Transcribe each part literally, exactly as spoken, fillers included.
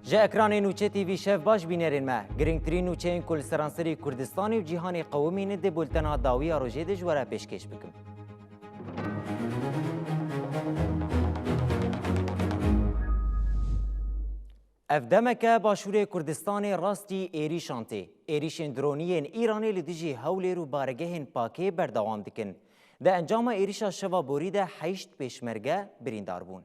Ji ekranê Nûçe T V şev baş bînerên me. Girîngtirîn nûçeyên ku li seranserî Kurdistanê û cîhanê qewimîne di bultena dawî ya rojê de ji we re pêşkêş bikim. Ev demeke Başûrê Kurdistanê rastî êrîşan tê. Êrîşên dronî yên Îranê li dijî hewlêr û baregehên Pakê berdewam dikin. Di encama êrîşa şeva borî de heşt pêşmerge birîndar bûn.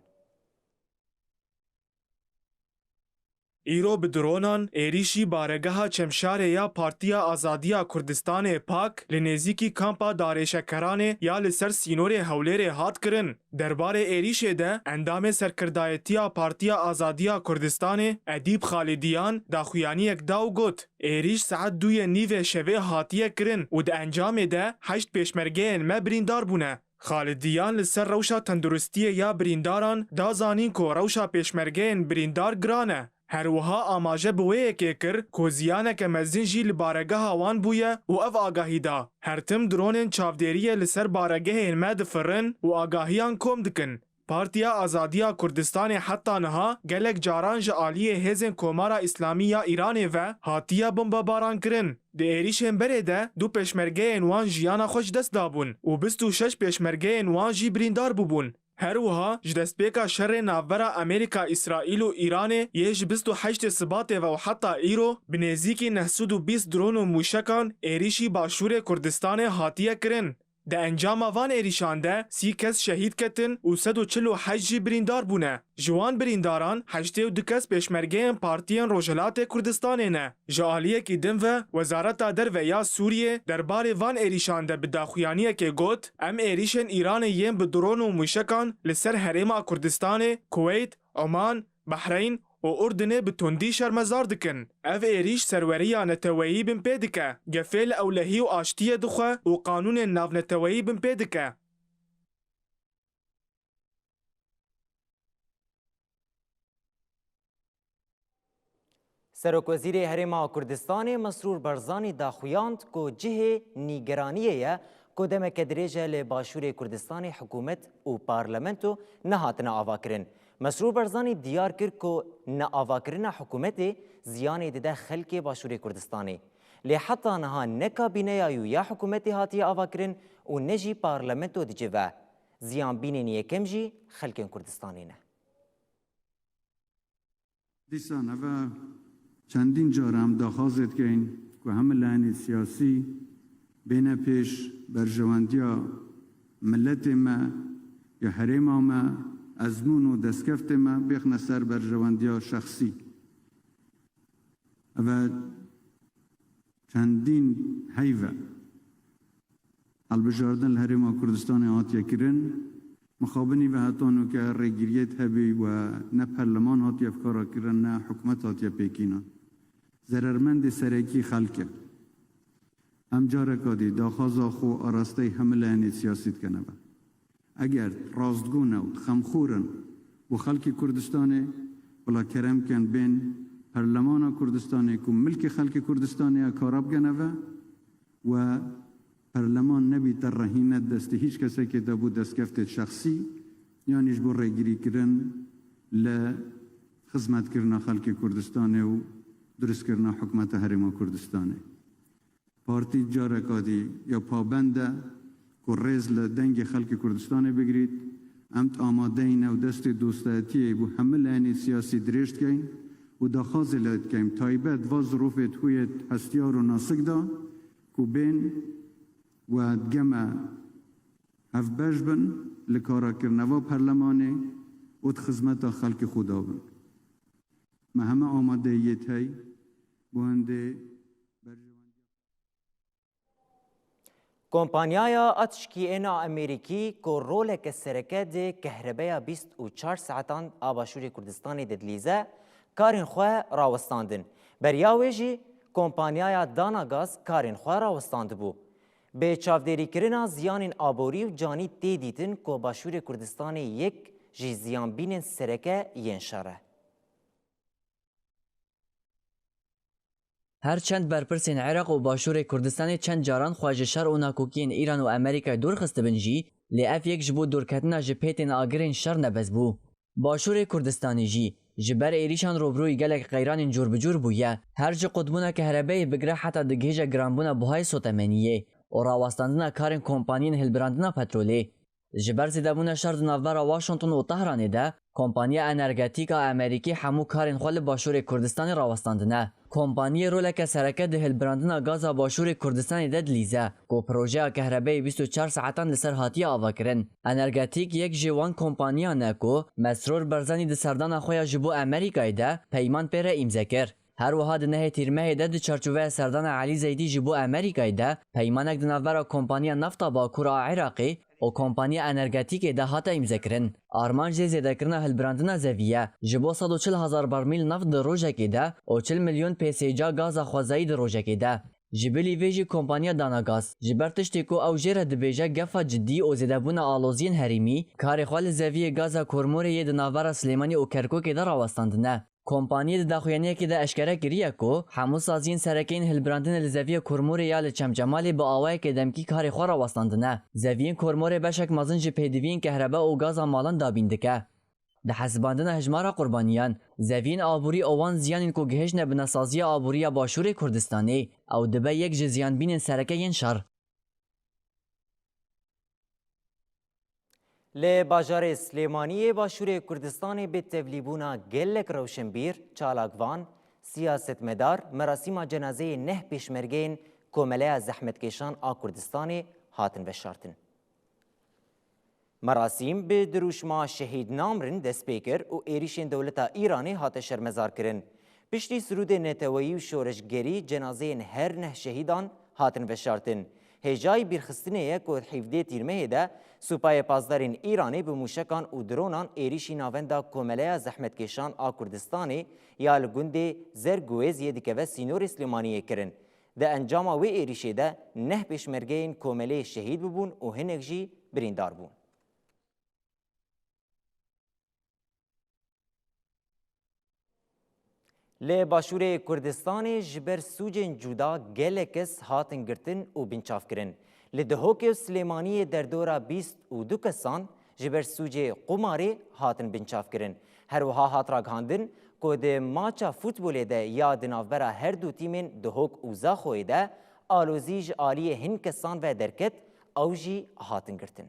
Îro bi dronan êrîşî baregeha Çemşarê ya Partiya Azadiya Kurdistanê, pak, li nêzîkî kampa darêşekeranê ya li ser sînorê Hewlêrê hat kirin. Derbarê êrîşê de endamê serkirdayetiya Partiya Azadiya Kurdistanê Edîb Xalidiyan daxuyaniyek da û got, êrîş saet duyê nîvê şevê hatiye kirin û di encamê de heşt pêşmergeyên me birîndar bûne. Xalidiyan li ser rewşa tenduristiyê ya birîndaran da zanîn ku rewşa pêşmergeyên birîndar giran e. Her wiha amaje bi wê yekê kir ku ziyaneke mezin jî li baregeha wan bûye û ev agahî da, her tim dronên çavdêriyê li ser baregehên me difirin û agahiyan kom dikin. Partiya Azadiya Kurdistanê heta niha gelek caran ji aliyê hêzên Komara Îslamî ya Îranê ve hatiye bombebarankirin. Di êrîşên berê de du pêşmergeyên wan jiyana xwe ji dest dabûn û bîst û şeş pêşmergeyên wan jî birîndar bûbûn. Her wiha ji destpêka şerê navbera Amerîka, Îsraîl û Îranê yê ji bîst û heştê Sibatê ve û heta îro bi nêzîkî neh sed û bîst dron û mûşekan êrîşî Başûrê Kurdistanê hatiye kirin. Di encama van êrîşan de sî kes şehîd ketin û sed û çil û heşt jî birîndar bûne. Ji wan birîndaran heştê û du kes pêşmergeyên partiyên Rojhilatê Kurdistanê ne. Ji aliyekî din ve, Wezareta Derve ya Sûriyê derbarê van êrîşan de bi daxuyaniyekê got, em êrîşên Îranê yên bi dron û mûşekan li ser Herêma Kurdistanê, Kuweyt, Oman, Behreyn û Urdunê bi tundî şermezar dikin. Ev êrîş serweriya neteweyî binpê dike, gefê li ewlehî û aştiyê dixwe û qanûnên navneteweyî binpê dike. Serokwezîrê Herêma Kurdistanê Mesrûr Barzanî daxuyand ku cihê nîgeraniyê ye ku demeke dirêj e li Başûrê Kurdistanê hikûmet û parlamento nehatine avakirin. Mesrûr Barzanî diyar kir ku neavakirina hikûmetê ziyanê dide xelkê Başûrê Kurdistanê. Lê heta niha ne kabîneya yû ya hikûmetê hatiye avakirin û ne jî parlamento dicive. Ziyanbînên yekem jî xelkên Kurdistanê ne. Dîsan eve çendîn car em daxwazê dikeyn ku hemû layenê siyasî bêne pêş berjewendiya miletê me ya herêma me, ezmûn û destkeftê me bêxne ser berjewendiya şexsî. Eve çendîn heyv e. Hilbijardin li Herêma Kurdistanê hatiye kirin. Mixabinî ve heta nûke rêgiriyêt hebî we ne perleman hatiye fikara kirin, ne hikûmet hatiye pêkînan. Zerermendê serekî xelk e. Em careka dî daxwaza xwe arasteyî hemû layenê siyasî dikene ve. Eger rastgo ne û xemxor in bo xelkê Kurdistanê, bila kerem ken bên Perlemana Kurdistanê ku milkê xelkê Kurdistanê ye kara bigene ve we Perleman nebîte rehîne destê hîç kesekê de bo destkeftê şexsî, yanî ji bo rêgirîkirin li xizmetkirina xelkê Kurdistanê û durustkirina hikûmeta Herêma Kurdistanê. Partî careka dî ya pabend e ku rêz li dengê xelkê Kurdistanê bigirît. Em amadeyî ne û destê dostayetiyê bo hemû layenê siyasî dirêj dikeyn û daxwazê lê dikeyn, taybet va zirofê di huyê hestiyar û nasik de ku bên we digeme hevbeş bin li karakirina va perlemanê û di xizmeta xelkê xwe de bin. Me heme amadeyiyê tey bo hindê berjewendiya. Kompanyaya Atişkî ên a Amerîkî ku roleke sereke di kehrebeya bîst û çar saetan a Başûrê Kurdistanê didilîze, karên xwe rawestandin. Beriya wê jî kompanyaya Dana Gaz karên xwe rawestandibû. Bi çavdêrîkirina ziyanên aborî û canî tê dîtin ku Başûrê Kurdistanê yek ji ziyanbînên sereke yên şer e. Her çend berpirsên Iraq û Başûrê Kurdistanê çend caran xwe ji şer û nakokiyên Îran û Amerîkayê dûr xistibin jî, lê ev yek ji bo dûrketina ji pêtên agirên şer nebez bû. Başûrê Kurdistanê jî Ji ber êrîşan rûbirûyî gelek qeyranên cûr bi cûr bûye. Her ji qutbûna kehrebeyê bigire heta digihêje giranbûna buhayê sotemeniyê û rawestandina karên kompaniyên hilbirandina petrolê. Ji ber zêdebûna şer di navbera Washington û Tehranê de, kompaniya energetîk a Amerîkî hemû karên xwe li Başûrê Kurdistanê rawestandine. Kompaniyê roleke sereke di hilbirandina gaza Başûrê Kurdistanê de dilîze, ku projeya kehrebeyê bîst û çar saetan li ser hatiye avakirin. Energetîk yek ji wan kompaniyan e ku Mesrûr Barzanî di serdana xwe ya ji bo Amerîkayê de peyman pê re îmze kir. Her wiha di nehê Tîrmehê de di çarçoveya serdana Elî Zeydî ji bo Amerîkayê de peymanek di navbera Kompaniya Nefta Bakur a Iraqê û Kompaniya Energetîkê de hate îmzekirin. Armanc jê zêdekirina hilbirandina zevî ye, ji bo sed û çil hezar bermîl neft di rojekê de û çil milyon pêsêca gaza xwezayî di rojekê de. Ji bilî vê jî Kompaniya Danagaz, ji ber tiştê ku ew jê re dibêje gefa cidî û zêdebûna aloziyên herêmî, karê xwe li zeviyê gaza Kormorê yê di navbera Silêmanî û Kerkûkê de rawestandine. Kompaniyê di daxuyaniyekê de eşkere kiriye ku hemû saziyên sereke yên hilbirandinê li zeviyê Kormorê ya li Çemçemalê bi awayeke demkî karê xwe rawestandine. Zeviyên Kormorê beşek mezin ji pêdiviyên kehrebe û gaza malan dabîn dike. Di hesibandina hejmara qurbaniyan, zeviyên aborî û wan ziyanên ku gihiştine binesaziya aborî ya Başûrê Kurdistanê, ew dibe yek ji ziyanbînên sereke yên şer. Li bajarê Silêmaniyê Başûrê Kurdistanê bi tevlîbûna gelek rewşenbîr, çalakvan, siyasetmedar, merasîma cenazeyê neh pêşmergeyên Komeleya Zehmetkêşan a Kurdistanê hatin veşartin. Merasîm bi dirûşma Şehîd Namrin dest pê kir û êrîşên dewleta Îranê hate şermezarkirin. Piştî sirûdê neteweyî û şoreşgerî cenazeyên her neh şehîdan hatin veşartin. Hêjayî bîrxistinê ye ku hevdê Tîrmehê de Supayê Pasdarên Îranê bi mûşekan û dronan êrîşî navenda Komeleya Zehmetkêşan a Kurdistanê ya li gundê Zerguêz yê dikeve sînorê Silêmaniyê kirin. Di encama wê êrîşê de neh pêşmergeyên komeleyê şehîd bibûn û hinek jî birîndar bûn. Li Başûrê Kurdistanê ji ber sûcên cuda gelek kes hatin girtin û binçavkirin. Li Duhokê û Silêmaniyê derdora bîst û du kesan ji ber sûcê qumarê hatin binçavkirin. Her wiha hat ragihandin ku di maça futbolê de ya di navbera her du tîmên Duhok û Zaxoyê de alozî ji aliyê hin kesan ve derket, ew jî hatin girtin.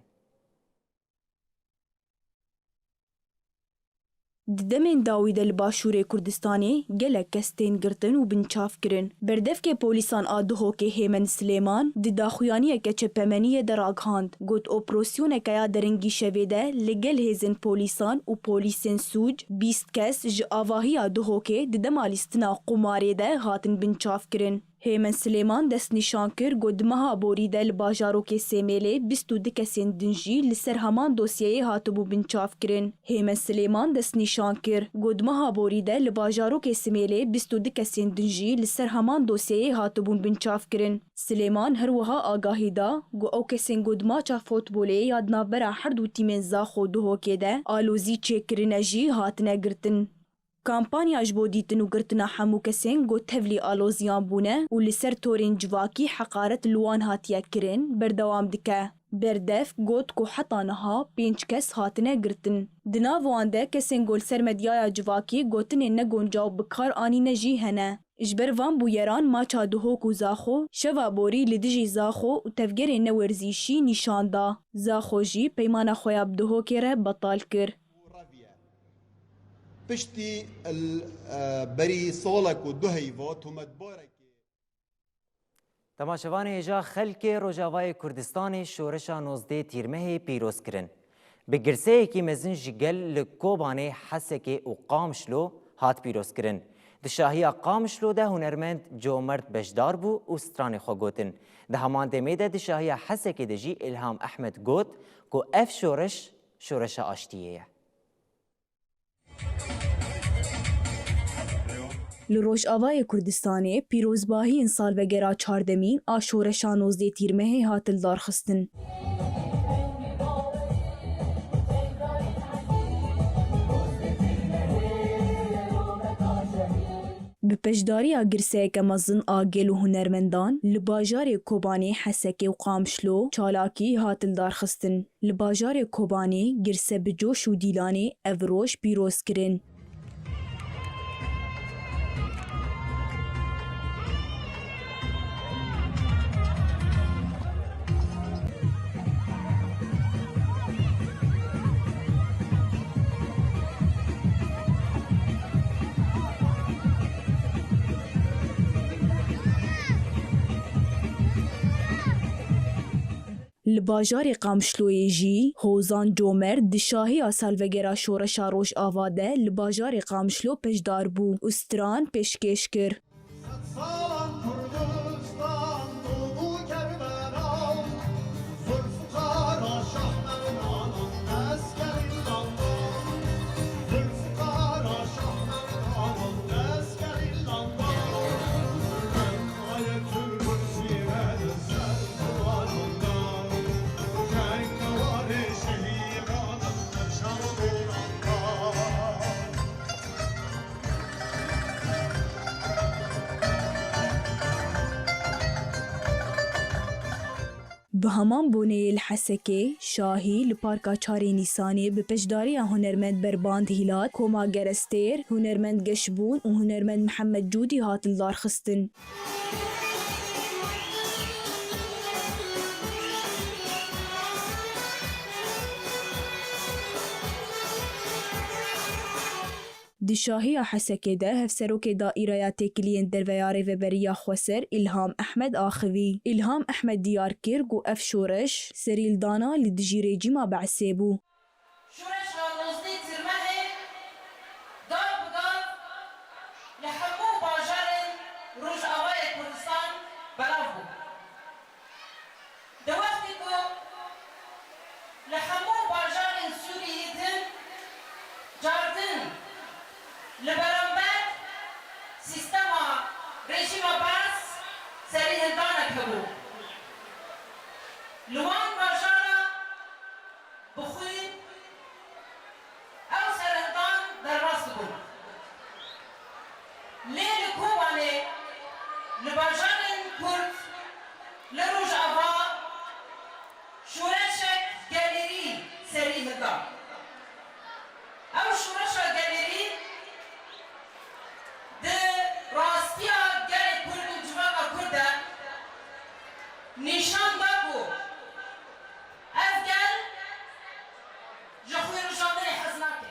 Di demên dawî de li Başûrê Kurdistanê gelek kes tên girtin û binçavkirin. Berdevkê polîsan a Duhokê Hêmen Silêman di daxuyaniyeke çepemeniyê de ragihand, got, operasyoneke ya derengî şevê de li gel hêzên polîsan û polîsên sûc bîst kes ji avahiya Duhokê di dema lîstina qumarê de hatin binçavkirin. Hêmen Silêman destnîşan kir, got, di meha borî de li bajarokê Sêmêlê bîst û du kesên din jî li ser heman dosyeyê hatibû binçavkirin. Hêmen Silêman destnîşan kir, got, di meha borî de li bajarokê Simêlê bîst û du kesên din jî li ser heman dosyeyê hatibûn binçavkirin. Silêman her wiha agahî da, got, ew kesên ku di maça fotbolê ya di navbera her du tîmên Zaxo û Duhokê de alozî çêkirine jî hatine girtin. Kampanya ji bo dîtin û girtina hemû kesên ku tevlî aloziyan bûne û li ser torên civakî heqaret li wan hatiye kirin, berdewam dike. Berdevk got ku heta niha pênc kes hatine girtin. Di nav wan de kesên ku li ser medyaya civakî gotinên negoncaw bi kar anîne jî hene. Ji ber van bûyeran maça Duhok û Zaxo şeva borî li dijî Zaxo û tevgerên newerzîşî nîşan da. Zaxo jî peymana xwe ya bi Duhokê re betal kir. Piştî il, e, berî salek û du heyva tometbarekê. Temaşevanê hêja xelkê Rojavayê Kurdistanê şoreşa nozdê Tîrmehê pîroz kirin. Bi girseyekî mezin ji gel li Kobanê, Hesekê û Qamişlo hat pîrozkirin. Di şahiya Qamişlo de hunermend Comert beşdar bû û stranê xwe gotin. Di heman demê de di şahiya Hesekê de jî Îlham Ehmed got ku ev şoreş, şoreşa aştiyê ye. Li Rojavayê Kurdistanê pîrozbahiyên salvegera çardemîn a şoreşa nozdê Tîrmehê hat lidarxistin. Bi beşdariya girseyeke mezin a gel û hunermendan li bajarê Kobanê, Hesekê û Qamişlo çalakî hat lidarxistin. Li bajarê Kobanê girse bi coş û dîlanê ev roj pîroz kirin. Li bajarê Qamişloyê jî Hozan Comerd di şahiya salvegera Şoreşa Rojava de li bajarê Qamişlo beşdar bû û stran pêşkêş kir. Bi heman boneyê li Hesekê, Şahî li Parka Çarê Nîsanê bi beşdariya hunermend Berband Hîlat, Koma Gerestêr, hunermend Geşbûn û hunermend Mihemed Cûdî hat lidarxistin. Di şahiya Hesekê de Hevserokê Daîreya Têkiliyên Derve ya Rêveberiya Xweser Îlham Ehmed axivî. Îlham Ehmed diyar kir ku ev şoreş serîhildana li dijî rejîma Be'sê bû. Şoreşa nozdeh Tîrmehê gav bi gav li hemû bajarên Rojavayê Kurdistan belav bû. Di wextê ku li hemû bajarên Sûriyê din cardin li beramber sîstema rejîma Be'es serîhildanek hebû. Li wan bajara bi xwîn ew serhildan derbas dibûn. Lê li Kobanê, li bajarên Kurd, li Rojava şoreşek gelêrî serî hilda. Ew şoreşa gelêrî di rastiya gelê Kurd û civaka Kurd de nîşan da ku ev gel ji xwînrijandinê hez nake.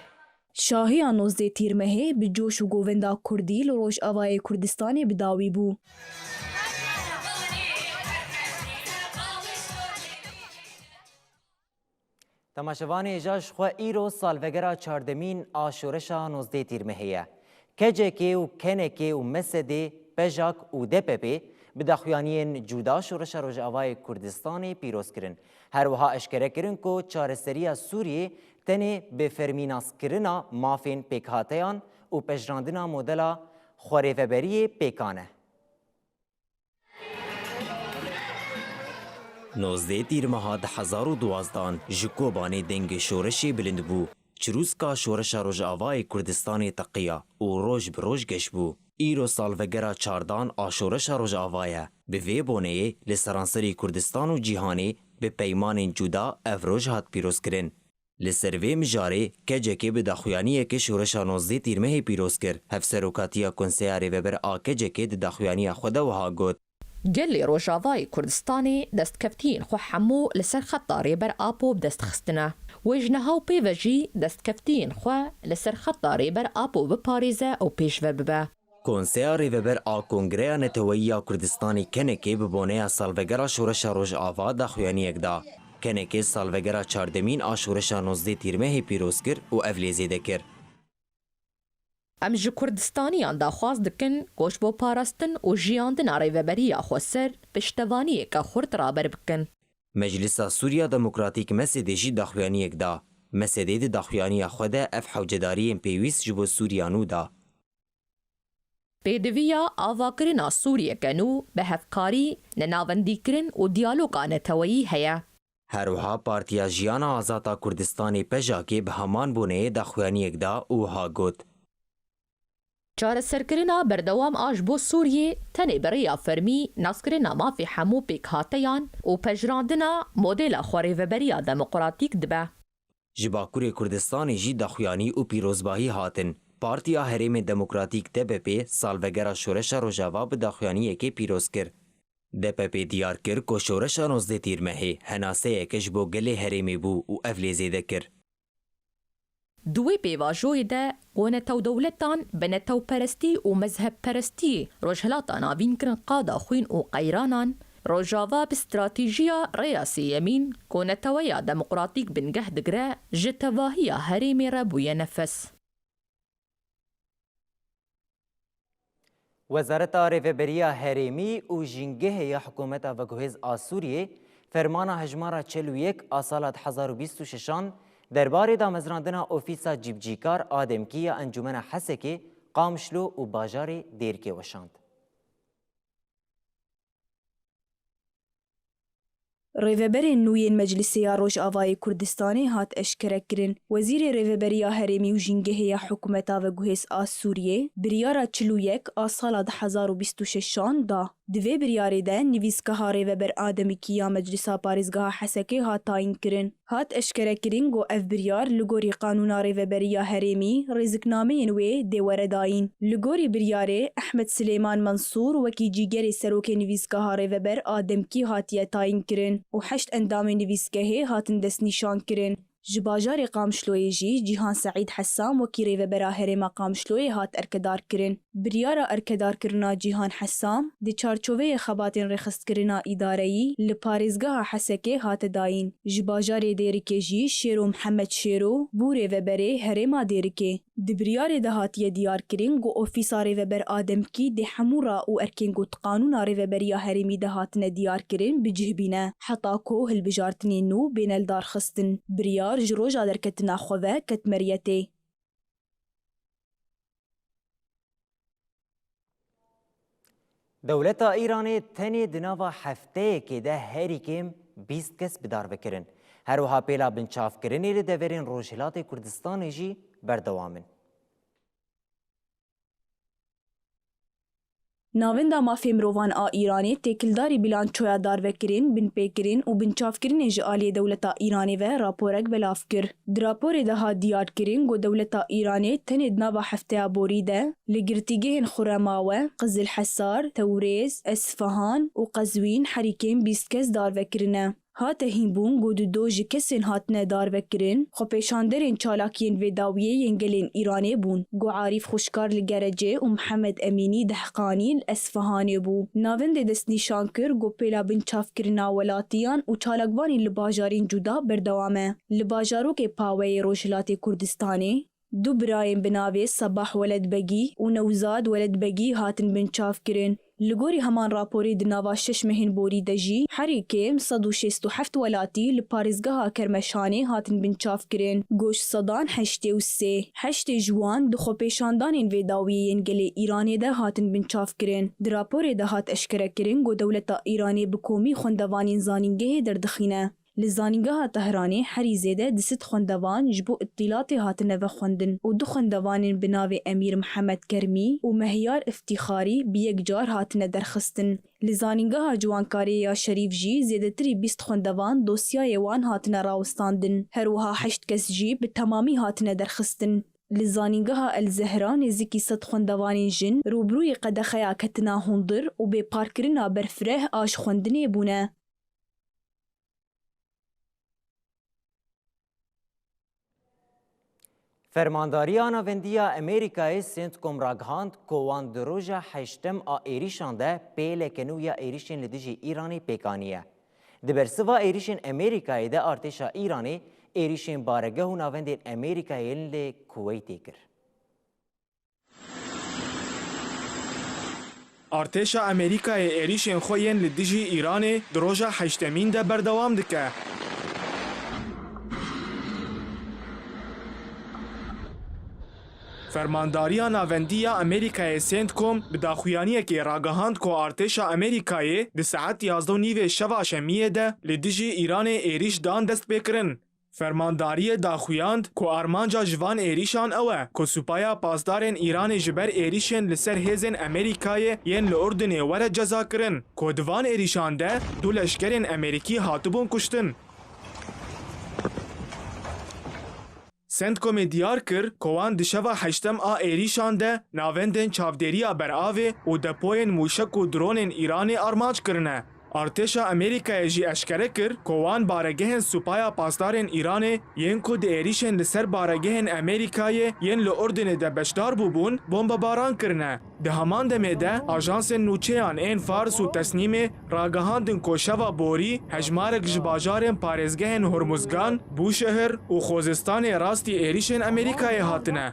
Şahiya nozdeh Tîrmehê bi coş û govenda Kurdî li Rojavayê Kurdistanê bi dawî bû. Temaşevanê hêja, ji xwe îro salvegera çardemîn a şoreşa nozdeh Tîrmehê ye. K C K û K N K û M S D, PJAK û D P P bi daxuyaniyên cuda Şoreşa Rojavayê Kurdistanê pîroz kirin. Her wiha eşkere kirin ku çareseriya Sûriyê tenê bi fermînaskirina mafên pêkhateyan û pejirandina modela xwerêveberiyê pêkan e. Nozdeh Tîrmeha du hezar û duwazdan ji Kobanê dengê şoreşê bilind bû. Çirûska Şoreşa Rojavayê Kurdistanê teqiya û roj bi roj geş bû. Îro salvegera çardan a Şoreşa Rojava ye. Bi vê boneyê li seranserî Kurdistan û cîhanê bi peymanên cuda ev roj hat pîrozkirin. Li ser vê mijarê K C K bi daxuyaniyeke Şoreşa nozdeh Tîrmehê pîroz kir. Hevserokatiya Konseya Rêveber a K C K di daxuyaniya xwe de wiha got. Gelê Rojavayê Kurdistanê destkeftiyên xwe hemû li ser xeta Rêber Apo bi dest xistine. Wê ji niha û pê ve jî destkeftiyên xwe li ser xeta Rêber Apo biparêze û pêşve bibe. Konseya Rêveber a Kongreya Neteweyî ya Kurdistanê K N K bi boneya salvegera Şoreşa Rojava daxuyaniyek da. K N K salvegera çardemîn a Şoreşa nozdeh Tîrmehê pîroz kir û ev lê zêde kir. Em ji Kurdistaniyan daxwaz dikin ku ji bo parastin û jiyandina Rêveberiya Xweser piştevaniyeke xurt raber bikin. Meclisa Sûriya Demokratîk, M S D, jî daxuyaniyek da. M S D di daxuyaniya xwe de ev hewcedariyên pêwîst ji bo Sûriya nû da. Pêdiviya avakirina Sûriyeke nû bi hevkarî, nenavendîkirin û diyaloga neteweyî heye. Her wiha Partiya Jiyana Azad a Kurdistanê, PJAKê, bi heman boneyê daxuyaniyek da û wiha got. Çareserkirina berdewam a ji bo Sûriyê tenê bi rêya fermî naskirina mafê hemû pêkhateyan û pejirandina modela xwerêveberiya demokratîk dibe. Ji Bakurê Kurdistanê jî daxuyanî û pîrozbahî hatin. Partiya Herêmê Demokratîk, D B P, salvegera Şoreşa Rojava bi daxuyaniyekê pîroz kir. D P P diyar kir ku Şoreşa nozdeh Tîrmehê henaseyeke ji bo gelê herêmê bû û ev lê zêde kir. Di wê pêvajoyê de ku netewdewletan bi netewperestî û mezhebperestiyê Rojhilata Navîn kirin qada xwîn û qeyranan, Rojava bi stratejiya Rêya Sêyemîn, ku Neteweya Demokratîk bingeh digire, ji tevahiya herêmê re bûye nefes. Wezareta Rêveberiya Herêmî û Jîngehê ya Hikûmeta Veguhêz a Sûriyê fermana hejmara çil û yek a sala du hezar û bîst û şeşan derbarê damezrandina ofîsa cîbicîkar a demkî ya Encûmena Hesekê, Qamişlo û bajarê Dêrikê weşand. Rêveberên nû yên Meclisê ya Rojavayê Kurdistanê hat eşkerekirin. Wezîrê Rêveberiya Herêmî û Jîngehê ya Hikûmeta Veguhêz a Sûriyê biryara çil û yek a sala du hezar û bîst û şeşan da. Di vê biryarê de nivîsgeha Rêveber Ademikî ya Meclisa Parêzgeha Hesekê hat tayîn kirin. Hat eşkerekirin ku ev biryar li gorî Qanûna Rêveberiya Herêmî rêziknameyên wê dê were dayîn. Li gorî biryarê, Ehmed Silêman Mensûr wekî cîgerê serokê nivîsgeha Rêveber a Demkî hatiye tayîn kirin û heşt endamên nivîsgehê hatin destnîşan kirin. Ji bajarê Qamişloyê jî Cîhan Seîd Hesam wekî rêvebera herêma Qamişloyê hat erkedarkirin. Biryara erkedarkirina Cîhan Hesam di çarçoveyê xebatên rêxistkirina îdareyî li parêzgeha Hesekê hate dayîn. Ji bajarê Dêrikê jî Şêro Mihemed Şêro bû rêveberê herêma Dêrikê. Di biryarê de hatiye diyarkirin ku ofîsa rêveber a demkî dê hemû ra û erkên ku di qanûna rêveberiya herêmî de hatine diyarkirin bi cih bîne, heta ku hilbijartinên nû bêne lidarxistin. Biryar ji roja derketina xwe ve ket meriyetê. Dewleta Îranê tenê di nava hefteyekê de herî kêm bîst kes bi dar ve kirin. Her wiha pêla binçavkirinê li deverên Rojhilatê Kurdistanê jî berdewam in. Navenda Mafê Mirovan a Îranê têkildarî bilançoya darvekirin, binpêkirin û binçavkirinê ji aliyê dewleta Îranê ve raporek belav kir. Di raporê de hat diyarkirin ku dewleta Îranê tenê di nava hefteya borî de li girtîgehên Xuremawe, Qizilhesar, Tewrêz, Esfahan û Qezwîn herî kêm bîst kes darve kirine. Hate hînbûn ku di do ji kesên hatine darvekirin, xwepêşanderên çalakiyên vê dawiyê yên gelên Îranê bûn, ku Arîf Xuşkar li Gerecê û Mihemed Emînî Dehqanî li Esfahanê bû. Navendê destnîşan kir ku pêla binçavkirina welatiyan û çalakvanên li bajarên cuda berdewam e. Li bajarokê Paweyê Rojhilatê Kurdistanê, du birayên bi navê Sebah Weled Begî û Newzad Weled Begî hatin binçavkirin. Li gorî heman raporê di nava şeş mehên borî de jî herî kêm sed û şêst û heft welatî li parêzgeha Kermeşanê hatin binçavkirin. Ku ji sedan heştê û sê, heştê ji wan di xwepêşandanên vê dawiyê yên gelê Îranê de hatin binçavkirin. Di raporê de hat eşkerekirin ku dewleta Îranê bi komî xwendevanên zanîngehê derdixîne. Li Zanîngeha Tehranê herî zêde du sed xwendevan ji bo îtîlatê hatine vexwendin û du xwendevanên bi navê Emîr Mihemed Kermî û Mehyar Îftîxarî bi yek car hatine derxistin. Li Zanîngeha Ciwankariyê ya Şerîf jî zêdetirî bîst xwendevan dosyayê wan hatine rawestandin. Her wiha heşt kes jî bi temamî hatine derxistin. Li Zanîngeha El Zehra nêzîkî sed xwendevanên jin rûbirûyê qedexeya ketina hundir û bêparkirina berfireh a ji xwendinê bûne. Fermandariya Navendî ya Amerîkayê, CENTCOM, ragihand ku wan di roja heştem a êrîşan de pêleke nû ya êrîşên li dijî Îranê pêk aniye. Di bersiva êrîşên Amerîkayê de artêşa Îranê êrîşên baregeh û navendên Amerîkayê yên li Kuweytê kir. Artêşa Amerîkayê êrîşên xwe yên li dijî Îranê di roja heştemîn de berdewam dike. Fermandariya Navendî ya Amerîkayê, CENTCOM, bi daxuyaniyekê ragihand ku artêşa Amerîkayê di saet yazdeh û nîvê şeva Şemiyê de li dijî Îranê êrîş dan destpêkirin. Fermandariyê daxuyand ku armanca ji van êrîşan ew e ku Supaya Pasdarên Îranê ji ber êrîşên li ser hêzên Amerîkayê yên li Urdunê were cezakirin, ku di van êrîşan de du leşkerên Amerîkî hatibûn kuştin. CENTCOMê diyar kir ku wan di şeva heştem a êrîşan de navendên çavdêriya beravê û depoyên mûşek û dronên Îranê armanc kirine. Artêşa Amerîkayê jî eşkere kir ku wan baregehên Supaya Pasdarên Îranê yên ku di êrîşên li ser baregehên Amerîkayê yên li Urdunê de beşdar bûbûn, bombebaran kirine. Di heman demê de ajansên nûçeyan ên Fars û Tesnîmê ragihandin ku şeva borî hejmarek ji bajarên parêzgehên Hormuzgan, Bûşehir û Xozistanê rastî êrîşên Amerîkayê hatine.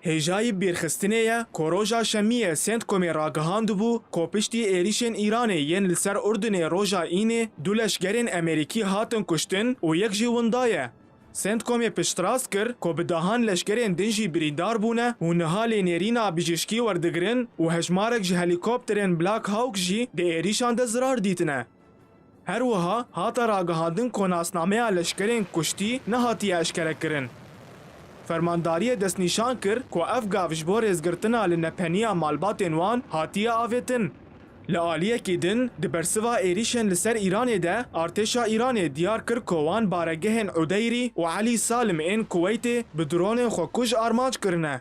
Hêjayî bîrxistinê ye ku roja Şemiyê Centcomê ragihandibû ku piştî êrîşên Îranê yên li ser Urdunê roja Înê du leşkerên Amerîkî hatin kuştin û yek jî winda ye. Centcomê piştrast kir ku bi dehan leşkerên din jî birîndar bûne û niha lê nêrîna bijîşkî werdigirin û hejmarek ji helîkopterên Black Hawk jî di êrîşan de zirar dîtine. Her wiha hate ragihandin ku nasnameya leşkerên kuştî nehatiye eşkerekirin. Fermandariyê destnîşan kir ku ev gav ji bo rêzgirtina li nepeniya malbatên wan hatiye avêtin. Li aliyekî din, di bersiva êrîşên li ser Îranê de, artêşa Îranê diyar kir ku wan baregehên Udeyrî û Elî Salim ên Kuweytê bi dronên xwekuj armanc kirine.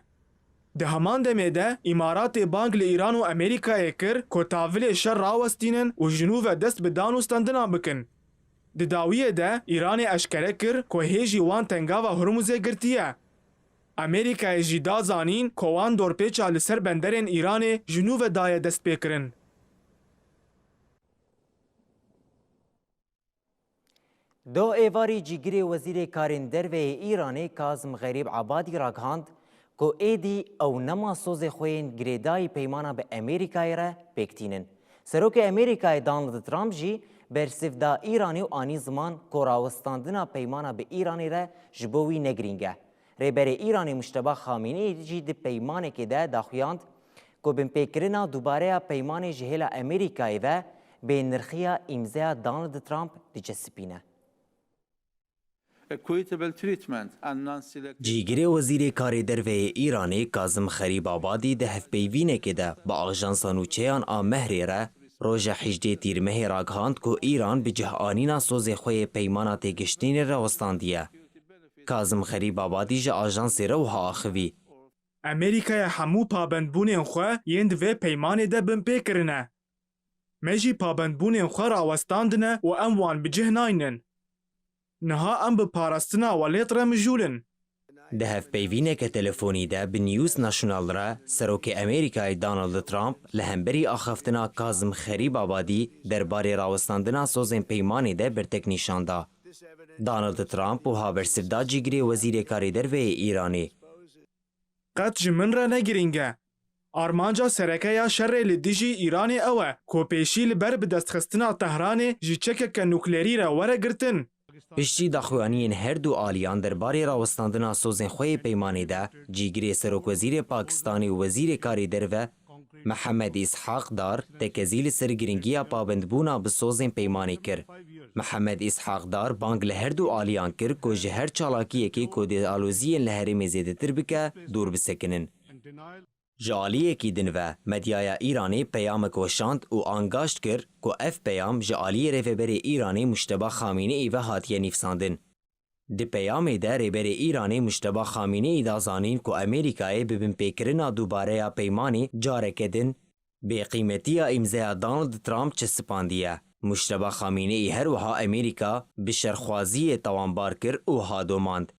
Di heman demê de Îmaratê bang li Îran û Amerîkayê kir ku tavilê şer rawestînin û ji nû ve dest bi dan û stendinan bikin. Di dawiyê de Îranê eşkere kir ku hêjî wan tengava Hurmuzê girtiye. Amerîkayê jî da zanîn ku wan dorpêça li ser benderên Îranê ji nû ve daye destpêkirin. Do êvarî cîgirê Wezîrê Karên Derve yê Îranê Kazim Xerîb Ebadî ragihand ku êdî ew nema sozê xwe yên girêdayî peymana bi Amerîkayê re pêk tînin. Serokê Amerîkayê Donald Trump jî bersiv da Îranê û anî ziman ku rawestandina peymana bi Îranê re ji bo wî ne girîng e. Rêberê Îranê Mujteba Xamînî jî di peymanekê de daxuyand ku binpêkirina dubareya peymanê ji hêla Amerîkayê ve bênirxiya îmzeya Donald Trump diçesipîne. Equitable treatment and non-selective. Cîgirê Wezîrê Karê Derve yê Îranê Kazim Xerîb Abadî di hevpeyvînekê de bi ajansa nûçeyan a Mehrê re roja hejdê Tîrmehê ragihand ku Îran bi cih anîna sozê xwe yê peymana têgiştînê re westandiye. Kazim Xerîb Abadî ji ajansê re wiha axivî. Amerîkaya hemû pabendbûnên xwe yên di vê peymanê de binpê kirine. Me jî pabendbûnên xwe rawestandine û em wan bi cih naynin. Niha em bi parastina welêt re mijûl in. Di hevpeyvîneke telefonî de bi News National re Serokê Amerîkayê Donald Trump li hemberî axaftina Kazim Xerîb Abadî derbarê rawestandina sozên peymanê de bertek nîşan da. Donald Trump wiha bersiv da cîgirê Wezîrê Karê Derve yê Îranê. Qet ji min re ne girîng e. Armanca sereke ya şerê li dijî Îranê ew e ku pêşî li ber bidestxistina Tehranê ji çekeke nuklerî re were girtin. Piştî daxuyaniyên her du aliyan derbarê rawestandina sozên xwe yê peymanê de, cîgirê serokwezîrê Pakistanê û wezîrê karê derve Mihemed Îshaq Dar tekezî li ser girîngiya pabendbûna bi sozên peymanê kir. Mihemed Îshaq Dar bang li her du aliyan kir ku ji her çalakiyekê ku dê aloziyên li herêmê zêdetir bike, dûr bisekinin. Ji aliyekî din ve, medyaya Îranê peyamek weşand û angaşt kir ku ev peyam ji aliyê Rêveberê Îranê Mujteba Xamîneî ve hatiye nivîsandin. Di peyamê de Rêberê Îranê Mujteba Xamîneî da zanîn ku Amerîkayê bi binpêkirina dubareya peymanê careke din bêqîmetiya îmzeya Donald Trump çesipandiye. Mujteba Xamîneî her wiha Amerîka bi şerxwaziyê tawanbar kir û wiha domand.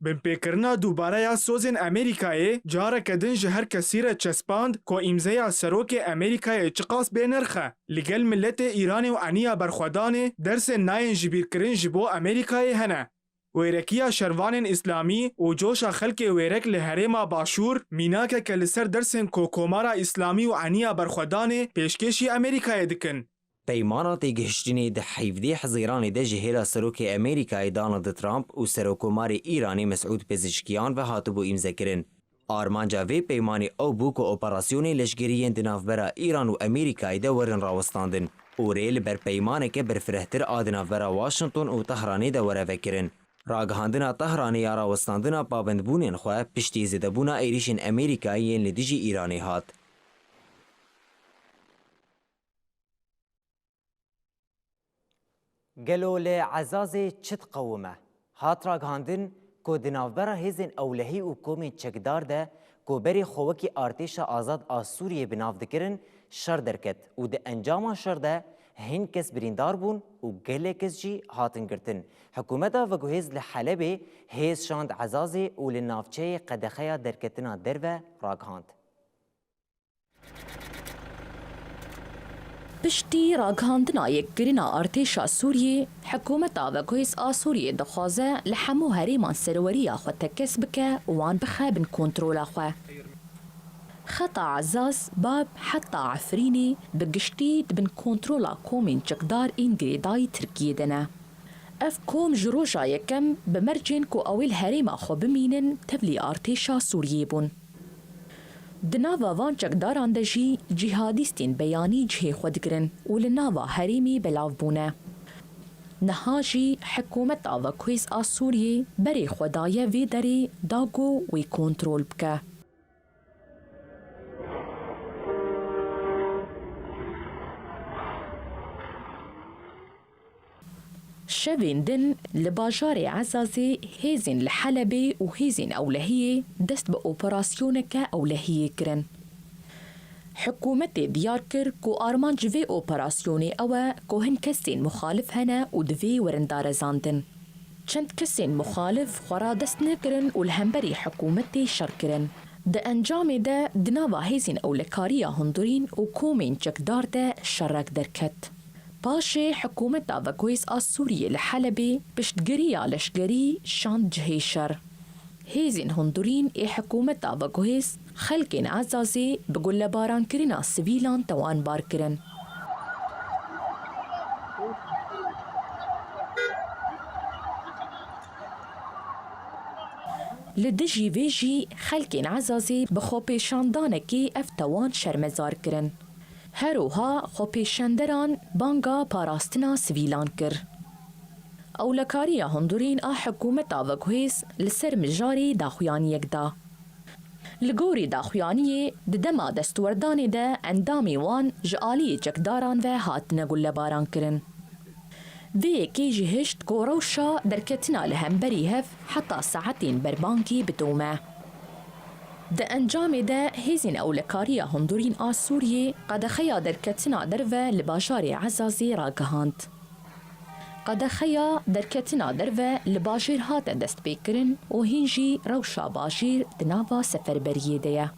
Binpêkirina dubare ya sozên Amerîkayê careke din ji her kesî re çespand ku îmzeya serokê Amerîkayê çiqas bênirx e. Li gel miletê Îranê û eniya berxwedanê dersên nayên jibîrkirin ji bo Amerîkayê hene. Wêrekiya şervanên îslamî û coşa xelkê wêrek li herêma Başûr mînakeke li ser dersên ku Komara Îslamî û eniya berxwedanê pêşkêşî Amerîkayê dikin. Peymana têgihiştinê di hevdeh Hezîranê de ji hêla Serokê Amerîkayê Donald Trump û Serokomarê Îranê Mesûd Pezişkiyan ve hatibû îmzekirin. Armanca vê peymanê ew bû ku operasyonên leşkerî yên di navbera Îran û Amerîkayê de werin rawestandin û rê li ber peymaneke berfirehtir a di navbera Washington û Tehranê de were vekirin. Ragihandina Tehranê ya rawestandina pabendbûnên xwe piştî zêdebûna êrîşên Amerîkayê yên li dijî Îranê hat. Gelo li Ezazê çi diqewime? Hat ragihandin ku di navbera hêzên ewlehî û komên çekdar de ku berê xwe wekî Artêşa Azad a Sûriyê bi nav dikirin, şer derket û di encama şer de Hin kes birîndar bûn û gelek kes jî hatin girtin. Hikûmeta veguhêz li Helebê hêz şand Ezazê û li navçeyê qedexeya derketina derve ragihand. Piştî ragihandina yekkirina artêşa Sûriyê, hikûmeta veguhêz a Sûriyê dixwaze li hemû herêman serweriya xwe tekez bike û wan bixe bin kontrola xwe. Xeta Ezaz, Bab heta Efrînê bi giştî di bin kontrola komên çekdar ên girêdayî Tirkiyê de ne. Ev kom ji roja yekem bi mercên ku ew ê li herêma xwe bimînin tevlî artêşa Sûriyê bûn. Di nava van çekdaran de jî cîhadîstên beyanî cihê xwe digirin û li nava herêmê belav bûne. Niha jî hikûmeta veguhêz a Sûriyê berê xwe daye vê derê da ku wê kontrol bike. Şevên din li bajarê Ezazê hêzên li Helebê û hêzên ewlehiyê dest bi operasyoneke ewlehiyê kirin. Hikûmetê diyar kir ku armanc vê operasyonê ew e ku hin kesên muxalif hene û divê werin darezandin. Çend kesên muxalif xwe radest nekirin û li hemberî hikûmetê şer kirin. Di encamê de di nava hêzên ewlekariya hundirîn û komên çekdar de şerek derket. Paşê hikûmeta veguhêz a Sûriyê li Helebê piştgiriya leşkerî şand cihê şer. Hêzên hundirîn ê hikûmeta veguhêz xelkên Ezazê bi gulebarankirina sivîlan tewanbar kirin. Li dijî vê jî xelkên Ezazê bi xwepêşandanekê ev tewan şermezar kirin. Her wiha xwepêşanderan banga parastina sivîlan kir. Ewlekariya hundirîn a hikûmeta veguhêz li ser mijarê daxuyaniyek da. Li gorî daxuyaniyê, di dema destwerdanê de endamê wan ji aliyê çekdaran ve hatine gullebaran kirin. Vê yekê jî hişt ku rewşa derketina li hemberî hev heta saetên berbangê bidome. Di encamê de hêzên ewlekariya hundirîn a Sûriyê qedexeya derketina derve li bajarê Ezazê ragihand. Qedexeya derketina derve li bajêr hate destpêkirin û hîn jî rewşa bajêr di nava seferberiyê de ye.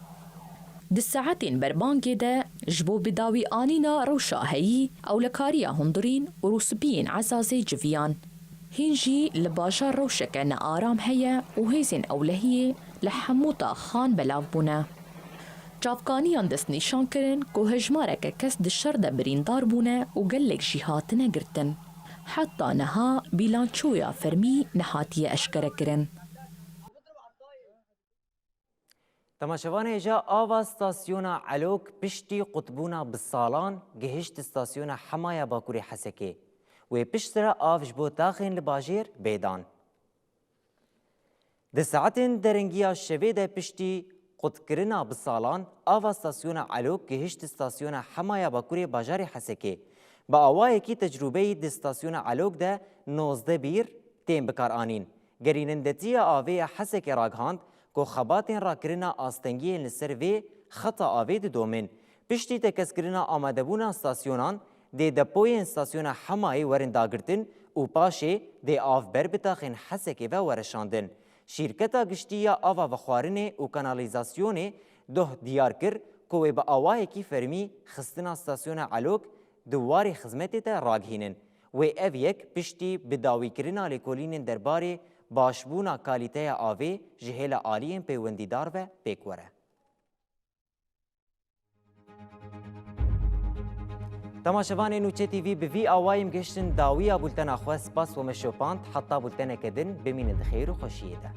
Di saetên berbangê de ji bo bidawî anîna rewşa heyî, ewlekariya hundirîn û rûspiyên Ezazê civiyan. Hîn jî li bajar rewşeke nearam heye û hêzên ewlehiyê li hemû taxan belav bûne. Çavkaniyan destnîşan kirin ku hejmareke kes di şer de birîndar bûne û gelek jî hatine girtin. Heta niha bîlançoya fermî nehatiye eşkerekirin. Temaşevanê hêja, ava stasyona Elok piştî qutbûna bi salan gihişt stasyona Hemaya Bakurê Hesekê. Wê piştre av ji bo taxên li bajêr bê dan. Di saetên derengiya şevê de piştî qutkirina bi salan, ava stasyona Elok gihişt stasyona Hemaya Bakurê bajarê Hesekê. Bi awayekî tecrûbeyî di stasyona Elok de nozdeh bîr tên bikaranîn. Gerînendetiya avê ya Hesekê ragihand ku xebatên rakirina astengiyên li ser vê xeta avê didomin. Piştî tekeskirina amadebûna stasyonan, dê depoyên stasyona Hemayê werin dagirtin û paşê dê av ber bi taxên Hesekê ve were şandin. Şîrketa Giştî ya Ava Vexwarinê û Kanalîzasyonê doh diyar kir ku wê bi awayekî fermî xistina stasyona Elok di warê xizmetê de ragihînin. Wê ev yek piştî bidawîkirina lêkolînên derbarê başbûna kalîteya avê ji hêla aliyên peywendîdar ve pêk were. Temaşevanê Nûçe T V, bi vî awayî em gihiştin dawiya bultena xwe. Spas we me şopand. Heta bulteneke din, bimînin di xêr û xweşiyê de.